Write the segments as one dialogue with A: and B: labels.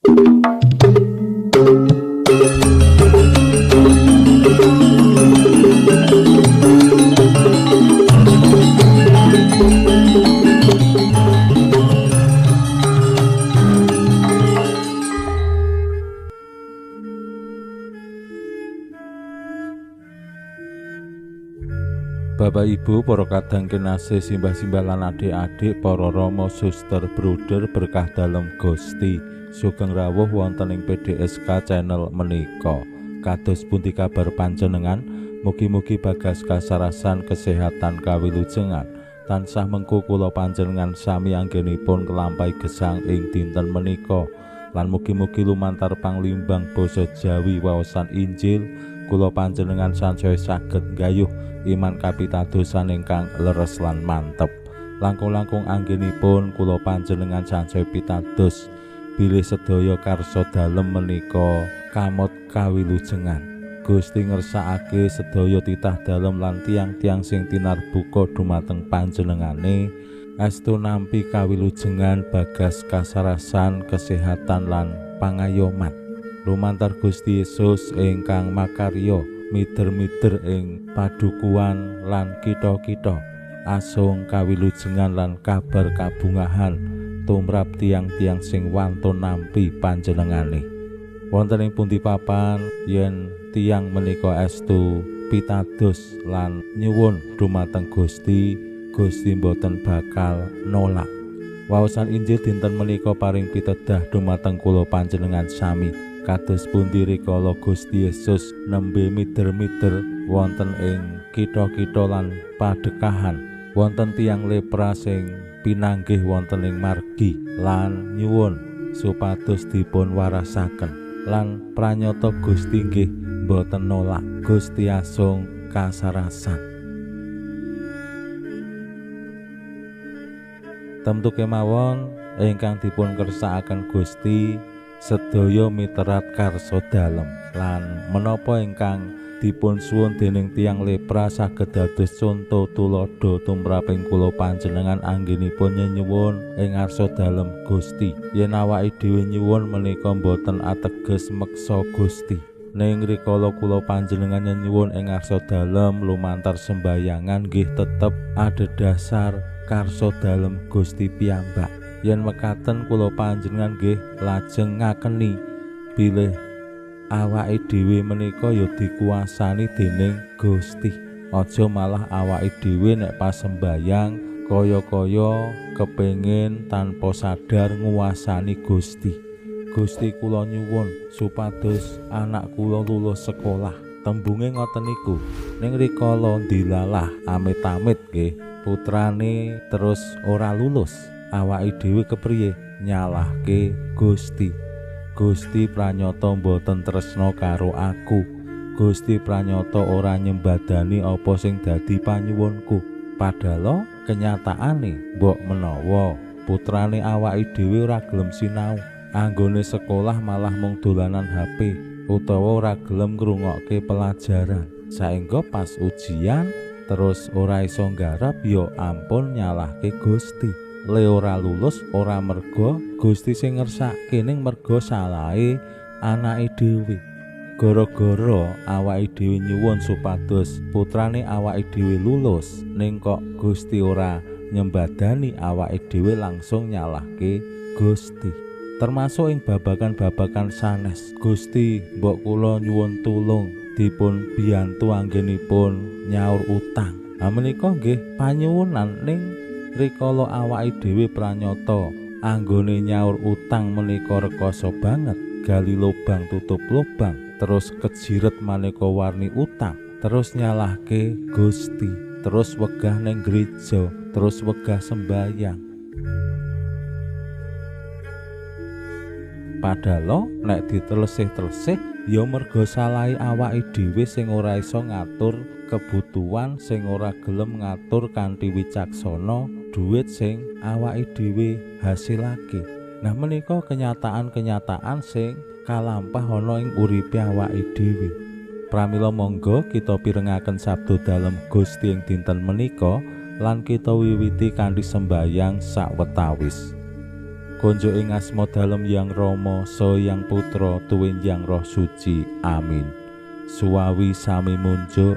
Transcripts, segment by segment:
A: Bapak Ibu, para kadang kinasih, simbah-simbah lan adik-adik, para rama, suster, bruder, berkah dalem Gusti. Sugeng rawuh wonten ing PDSK channel menika. Kados pundi kabar panjenengan? Mugi-mugi bagas kasarasan kesehatan kawilujengan. Tansah mengku kula panjenengan sami anggenipun kelampahi gesang ing dinten menika. Lan mugi-mugi lumantar panglimbang basa Jawi waosan Injil kula panjenengan sansaya saged nggayuh iman kapitadosan ingkang leres lan mantep. Langkung-langkung anggenipun kula panjenengan sansaya pitados bilih sedaya karsa dalem menika kamot kawilujengan. Gusti ngersakake sedaya titah dalem lan tiang-tiang sing tinarbuka dumateng panjenengane. Estu nampi kawilujengan bagas kasarasan kesehatan lan pangayoman. Lumantar Gusti Yesus ingkang makarya mider-mider ing padukuan lan kitha-kitha, asung kawilujengan lan kabar kabungahan tumrap tiang-tiang sing wantun nampi panjenengane. Wonten ing pundi papan yen tiang menika estu pitados lan nyuwun dumateng Gusti, Gusti mboten bakal nolak. Waosan Injil dinten menika paring pitedah dumateng kula panjenengan sami. Kados pundi rikala Gusti Yesus nembe mider-mider wonten ing kitha-kitha lan padekahan, wonten tiyang lepra sing pinanggih wonten ing margi lan nyuwun supados dipun warasaken. Lan pranyata Gusti nggih mboten nolak, Gusti asung kasarasan. Temtu kemawon ingkang dipun kersakaken Gusti sedaya miterat karsa dalem. Lan menapa ingkang dipun suwun dening tiyang lepra saged dados conto tuladha tumraping kula panjenengan anggenipun nyenyuwun ing ngarsa dalem Gusti. Yen awake dhewe nyuwun menika mboten ateges meksa Gusti. Ning rikala kula panjenengan nyenyuwun ing ngarsa dalem lumantar sembayangan nggih tetep adhedhasar karsa dalem Gusti piyambak. Yen mekaten kula panjenengan nggih lajeng ngakeni bilih awake dhewe menika ya dikuasani dening Gusti. Aja malah awake dhewe nek pas sembayang kaya-kaya kepengin tanpa sadar nguasani Gusti. Gusti kula nyuwun supados anak kula lulus sekolah. Tembunge ngoten niku. Ning rikala ndilalah amit-amit nggih putrane terus ora lulus, awake dhewe kepriye? Nyalahke Gusti. Gusti pranyata mboten tresna karo aku. Gusti pranyata ora nyembadani apa sing dadi panyuwunku. Padahal kenyataane mbok menawa putrane awake dhewe ora gelem sinau, anggone sekolah malah mung dolanan HP utawa ora gelem ngrungokke pelajaran. Saengga pas ujian terus ora iso nggarap, ya ampun nyalahke Gusti. Le ora lulus ora merga Gusti sing ngersake, ning merga salahe anake dhewe. Gara-gara awake dhewe nyuwun supados putrane awake dhewe lulus, ning kok Gusti ora nyembadani, awake dhewe langsung nyalahke Gusti. Termasuk ing babagan-babagan sanes, Gusti mbok kula nyuwun tulung dipun biyantu anggenipun nyaur utang. Ha menika nggih panyuwunan, ning rikala awake dhewe pranyata anggone nyaur utang menika rekoso banget, gali lubang tutup lubang, terus kejiret maneka warni utang, terus nyalahke Gusti, terus wegah ning gereja, terus wegah sembayang. Padahal nek ditelesih-telesih ya merga salahe awake dhewe sing ora iso ngatur kebutuhan, sing ora gelem ngatur kanthi wicaksana duit sing awake dhewe hasilake. Nah menika kenyataan-kenyataan sing kalampah ana ing uripe awake dhewe. Pramila monggo kita pirengaken sabda dalem Gusti ing dinten menika lan kita wiwiti kanthi sembayang sawetawis. Konjuk ing asma dalem Yang Rama, saha Yang Putra, tuwin Yang Roh Suci. Amin. Suwawi sami munjuk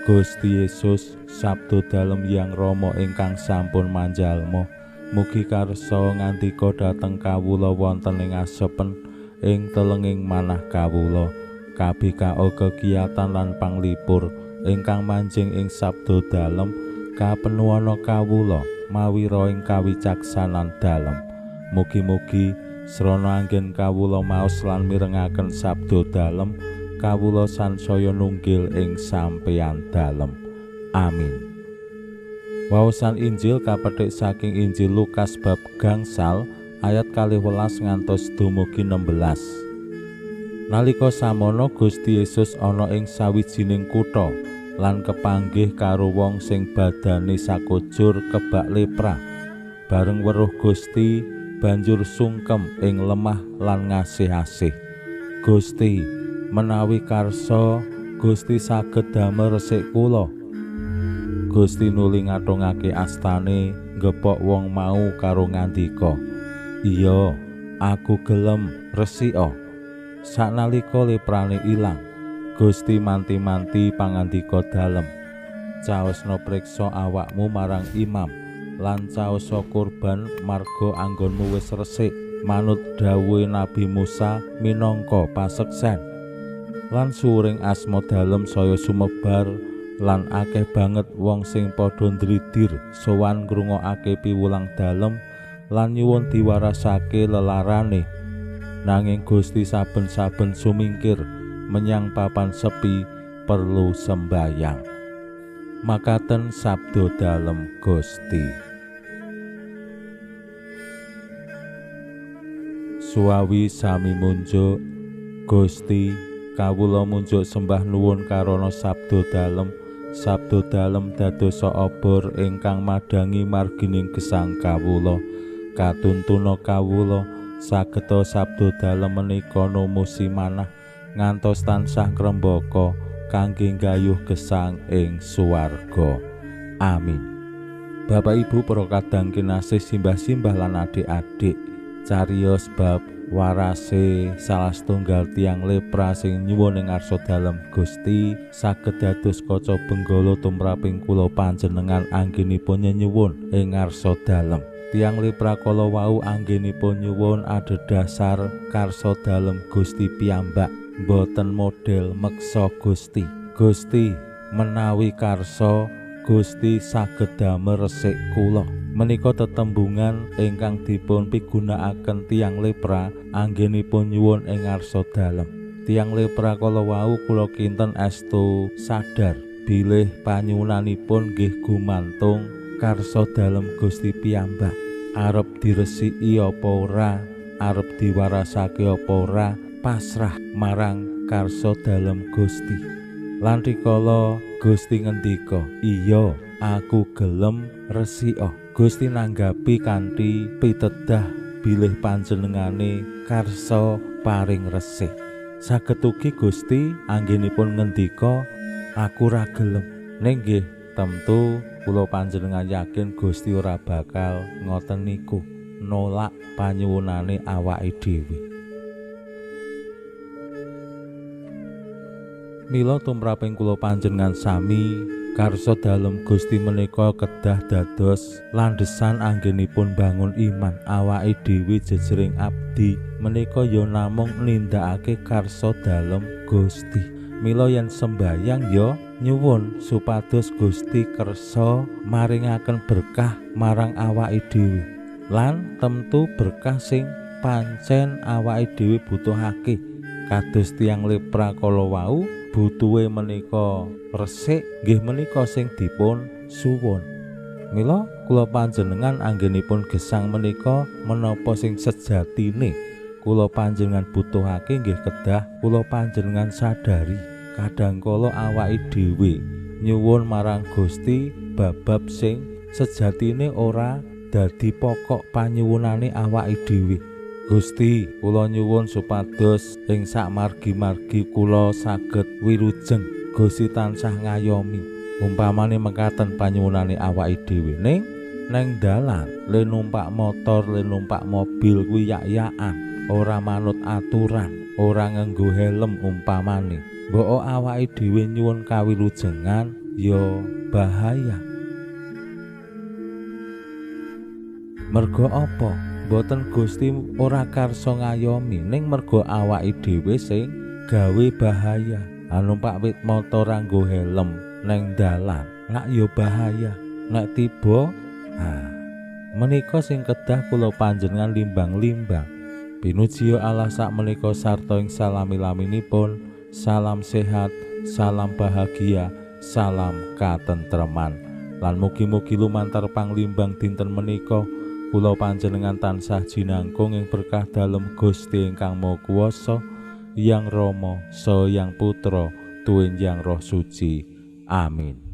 A: Gusti Yesus, sabda dalem Yang Rama ingkang sampun manjalma, mugi karsa ngandika dhateng kawula wonten ing asepen ing telenging manah kawula. Kabikao kekiyatan lan panglipur ingkang manjing ing sabda dalem kapenuwana kawula mawira ing kawicaksanan dalem. Mugi-mugi srana anggen kawula maos lan mirengaken sabda dalem, kawula sansaya nunggil ing sampeyan dalem. Amin. Waosan Injil kapethik saking Injil Lukas bab 5 ayat 12 ngantos dumugi 16. Nalika samono Gusti Yesus ana ing sawijining kutha lan kepanggih karo wong sing badane sakujur kebak lepra. Bareng weruh Gusti banjur sungkem ing lemah lan ngasih-asih. Gusti, menawi karsa Gusti saged damel resik kula. Gusti nuli ngathungake astane ngepok wong mau karo ngandika, "Iya, aku gelem, resika." Saknalika leprane ilang, Gusti manti-manti pangandika dalem, "Caosna priksa awakmu marang imam lan caosa kurban marga anggonmu wis resik manut dawuhe Nabi Musa minangka paseksen." Lan suwuring asma dalem saya sumebar lan akeh banget wong sing padha ndlidir sowan ngrungokake piwulang dalem lan nyuwun diwarasake lelarane. Nanging Gusti saben-saben sumingkir menyang papan sepi perlu sembayang. Makaten sabda dalem Gusti. Suwawi sami munjuk Gusti, kawula munjuk sembah nuwun karana sabda dalem. Sabda dalem dadosa obor ingkang madhangi margining gesang kawula. Katuntuna kawula sageta sabda dalem menika numusi manah ngantos tansah ngrembaka kangge nggayuh gesang ing swarga. Amin. Bapak Ibu para kadang kinasih, simbah-simbah lan adik-adik, cariyos bab warase salah setunggal tiyang lepra sing nyuwun ing ngarsa dalem Gusti saged dados kaca benggala tumraping kula panjenengan anggenipun nyenyuwun ing ngarsa dalem. Tiyang lepra kala wau anggenipun nyuwun adhedhasar karsa dalem Gusti piyambak, boten model meksa Gusti. Gusti, menawi karsa Gusti saged damel resik kula. Menika tetembungan ingkang dipun pigunakaken tiyang lepra anggenipun nyuwun ing ngarsa dalem. Tiyang lepra kala wau kula kinten estu sadar bilih panyuwunanipun nggih gumantung karsa dalem Gusti piyambak. Arep diresiki apa ora, arep diwarasake apa ora, pasrah marang karsa dalem Gusti. Lan rikala Gusti ngendika, "Iya, aku gelem, resika." Gusti nanggapi kanthi pitedah bilih panjenengane karsa paring resik. Saged ugi Gusti anggenipun ngendika, "Aku ra gelem." Ning nggih temtu kula panjenengan yakin Gusti ora bakal ngoten niku, nolak panyuwunane awake dhewe. Mila tumraping kula panjenengan sami, karsa dalem Gusti menika kedah dados landhesan anggenipun bangun iman awake dhewe jejering abdi menika ya namung nindakake karsa dalem Gusti. Mila yen sembayang ya nyuwun supados Gusti kersa maringaken berkah marang awake dhewe lan temtu berkah sing pancen awake dhewe butuhake. Kados tiyang lepra kala wau butuhe menika resik, nggih menika sing dipun suwun. Mila kula panjenengan anggenipun gesang menika menapa sing sejatine kula panjenengan butuhake nggih kedah kula panjenengan sadari. Kadangkala awake dhewe nyuwun marang Gusti babab sing sejatine ora dadi pokok panyuwunane awake dhewe. Gusti, kula nyuwun supados ing sak margi-margi kula saged wilujeng. Gusti tansah ngayomi. Umpamane mekaten panyuwunane awake dhewe, ning Neng dalan le numpak motor, le numpak mobil kuwi yak-yakan, ora manut aturan, ora nganggo helm umpamane. Mbok awake dhewe nyuwun kawilujengan ya bahaya. Mergo apa? Mboten Gusti ora karsa ngayomi, ning mergo awake dhewe sing gawe bahaya. Numpak wit motor nganggo helm neng dalan, lak ya bahaya. Nek tiba, menika sing kedah kula panjenengan limbang-limbang. Pinuji Allah sak menika sarta ing salami-laminipun, salam sehat, salam bahagia, salam katentreman. Lan mugi-mugi lumantar panglimbang dinten menika kula panjenengan tansah jinangkung ing berkah dalem Gusti ingkang Maha Kuwasa, Yang Rama, Saha Yang Putra, tuwin Yang Roh Suci. Amin.